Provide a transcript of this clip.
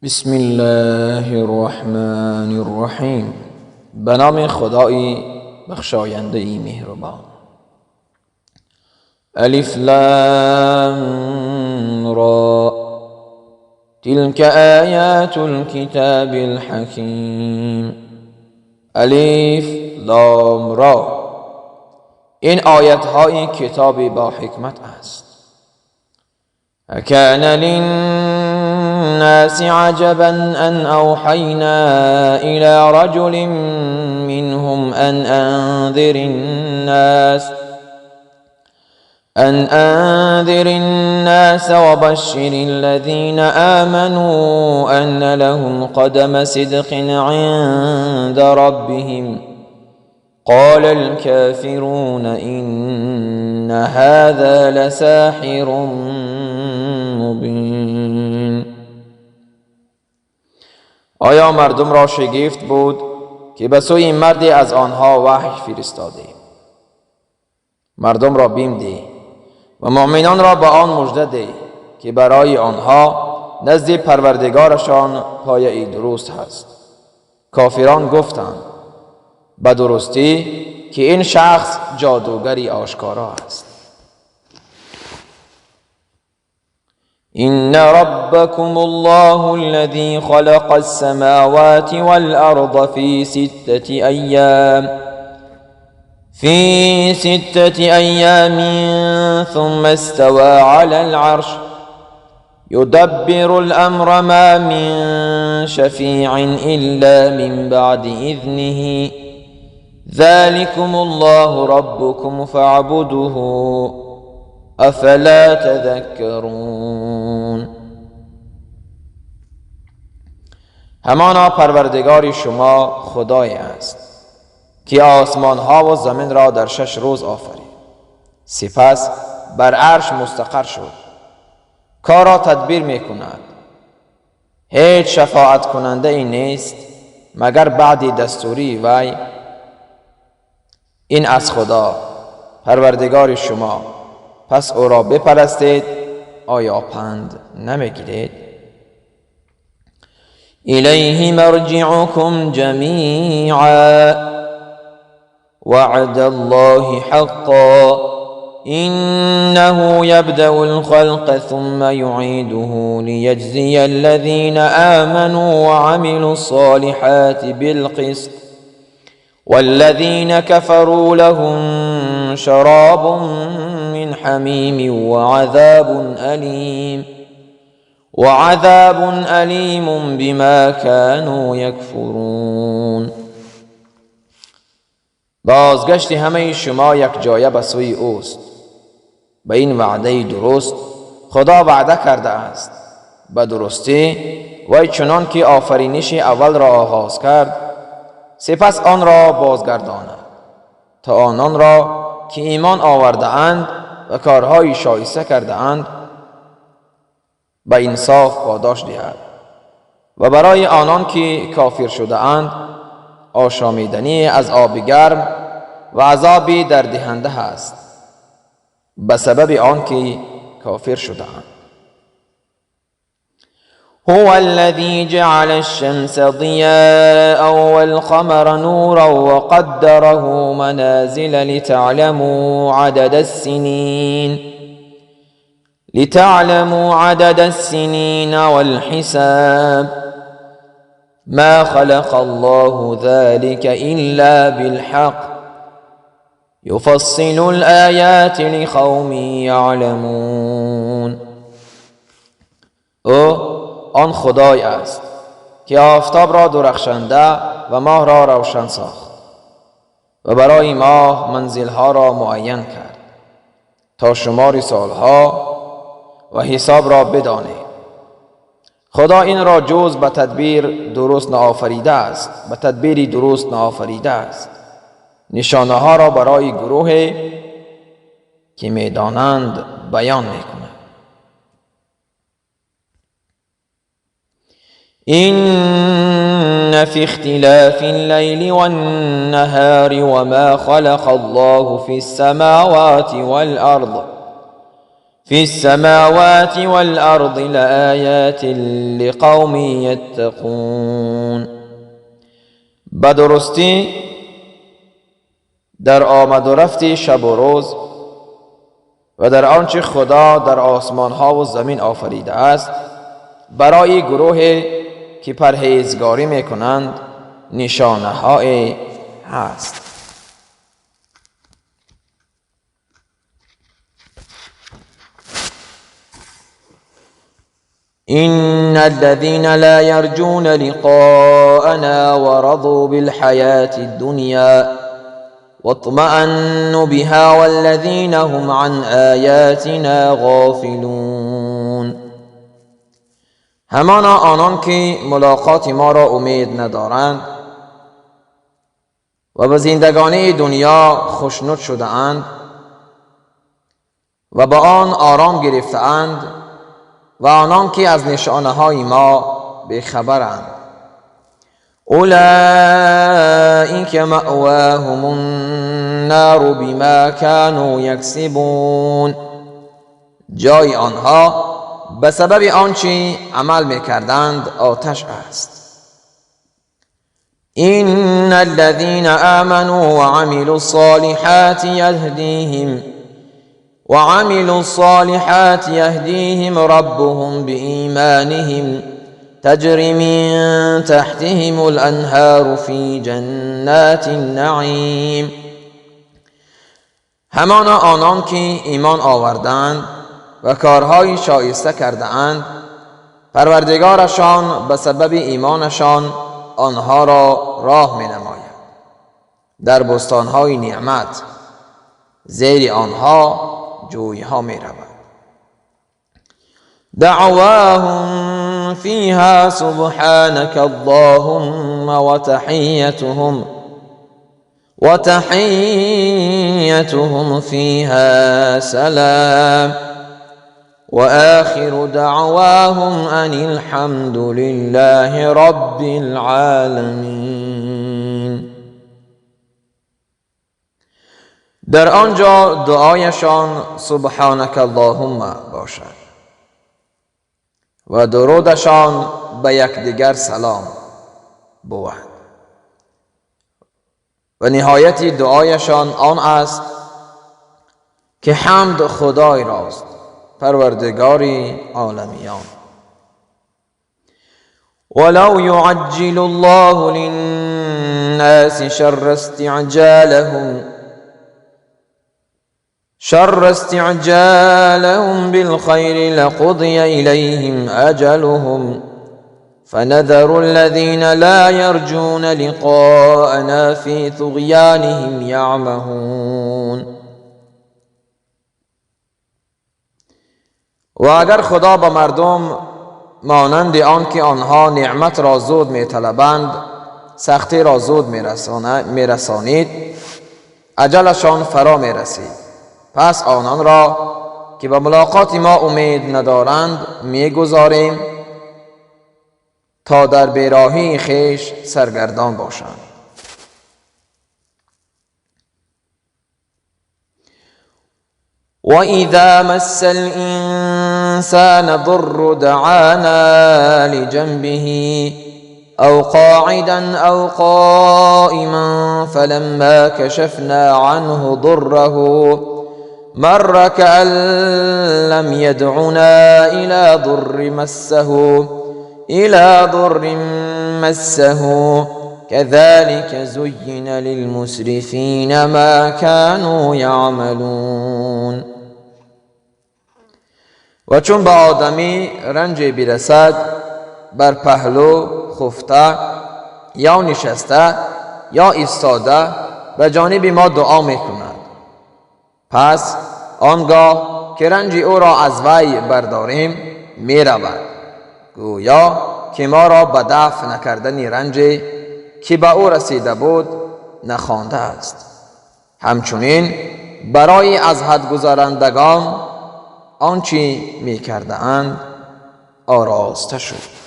بسم الله الرحمن الرحیم. به نام خدای بخشاینده ای مهربان. الف لام را، تلك آیات الكتاب الحکیم. الف لام را، این آیت های کتاب با حکمت است. أكان للناس عجبا أن أوحينا إلى رجل منهم أن أنذر الناس وبشر الذين آمنوا أن لهم قدم صدق عند ربهم. قال الكافرون إن هذا لساحر مبين. آیا مردم را شگفت بود که به سوی مردی از آنها وحی فرستادیم؟ مردم را بیم ده و مؤمنان را به آن مژده ده که برای آنها نزد پروردگارشان پایه درست هست. کافران گفتند: به درستی که این شخص جادوگری آشکارا است. إن ربكم الله الذي خلق السماوات والأرض في ستة أيام ثم استوى على العرش، يدبر الأمر، ما من شفيع إلا من بعد إذنه، ذلكم الله ربكم فاعبدوه، أفلا تذكرون. همانا پروردگار شما خدای است که آسمان ها و زمین را در 6 روز آفرید، سپس بر عرش مستقر شد. کار را تدبیر می کند. هیچ شفاعت کننده ای نیست مگر بعد دستوری وی. این از خدا پروردگار شما، پس او را بپرستید. آیا پند نمیگیرید؟ إليه مرجعكم جميعا، وعد الله حقا، إنه يبدأ الخلق ثم يعيده ليجزي الذين آمنوا وعملوا الصالحات بالقسط، والذين كفروا لهم شراب من حميم وعذاب أليم بما كانوا يكفرون. بازگشت همه شما یک جایه به سوی اوست. به این وعده درست خدا وعده کرده است. به درستی وی چنان که آفرینش اول را آغاز کرد، سپس آن را بازگرداند تا آنان را که ایمان آورده اند و کارهای شایسته کرده اند به انصاف پاداش دهد و برای آنان که کافر شده اند آشامیدنی از آب گرم و عذابی درددهنده هست به سبب آنکه کافر شده اند. هو الذي جعل الشمس ضياء والقمر نورا وقدره منازل لتعلموا عدد السنين والحساب، ما خلق الله ذلك إلا بالحق، يفصل الآيات لقوم يعلمون. او آن خدای است که آفتاب را درخشنده و ماه را روشن ساخت و برای ماه منزلها را معین کرد تا شمار سالها و حساب را بدانید. خدا این را جز به تدبیر درست نآفریده است، به تدبیری درست نآفریده است. نشانه ها را برای گروه که میدانند بیان میکند. إن في اختلاف الليل والنهار وما خلق الله في السماوات والأرض. في السماوات والأرض لآيات لقوم يتقون. به درستی در آمد و رفت شب و روز و در آنچه خدا در آسمان ها و زمین آفریده است برای گروه که پرهیزگاری میکنند نشانه های هست. إن الذين لا يرجون لقاءنا ورضوا بالحياة الدنيا واطمأنوا بها والذين هم عن آياتنا غافلون. همانا آنان که ملاقات ما را امید ندارند و به زندگانی دنیا خوشنود شده اند و با آن آرام گرفته اند و آنان که از نشانه های ما بیخبرند. اولئک مأواهم النار بما كانوا یکسبون. جای آنها به سبب آنچه عمل میکردند آتش است. إن الذين آمنوا وعملوا الصالحات يهديهم ربهم بإيمانهم تجري من تحتهم الأنهار في جنات النعيم. همانا آنان که ایمان آوردند و کارهای شایسته کرده اند پروردگارشان به سبب ایمانشان آنها را راه می نماید در بستانهای نعمت، زیر آنها جویها می رود. دعواهم فيها سبحانك اللهم وتحيتهم فيها سلام وآخر دعواهم أن الحمد لله رب العالمين. در آنجا دعایشان سبحانك اللهم باشد و درودشان به یکدیگر سلام بود و نهایت دعایشان آن است که حمد خدای راست پروردگار عالمیان. ولو يعجل الله للناس شر استعجالهم بالخير لقضي إليهم أجلهم فنذر الذين لا يرجون لقاءنا في طغيانهم يعمهون. و اگر خدا به مردم مانند آن که آنها نعمت را زود می طلبند سختی را زود می رسانید اجلشان فرا می رسید. پس آنان را که به ملاقات ما امید ندارند می گذاریم تا در بیراهی خویش سرگردان باشند. وإذا مس الإنسان ضر دعانا لجنبه أو قاعدا أو قائما فلما كشفنا عنه ضره مر كأن لم يدعنا إلى ضر مسه كذلك زين للمسرفين ما كانوا يعملون. و چون به آدمی رنج برسد بر پهلو خفته یا نشسته یا ایستاده به جانب ما دعا میکند، پس آنگاه که رنج او را از وی برداریم میرود، گویا که ما را به دفع نکردن رنج که به او رسیده بود نخوانده است. همچنین برای از حد گذرندگان آنچه میکرده‌اند آراسته شد.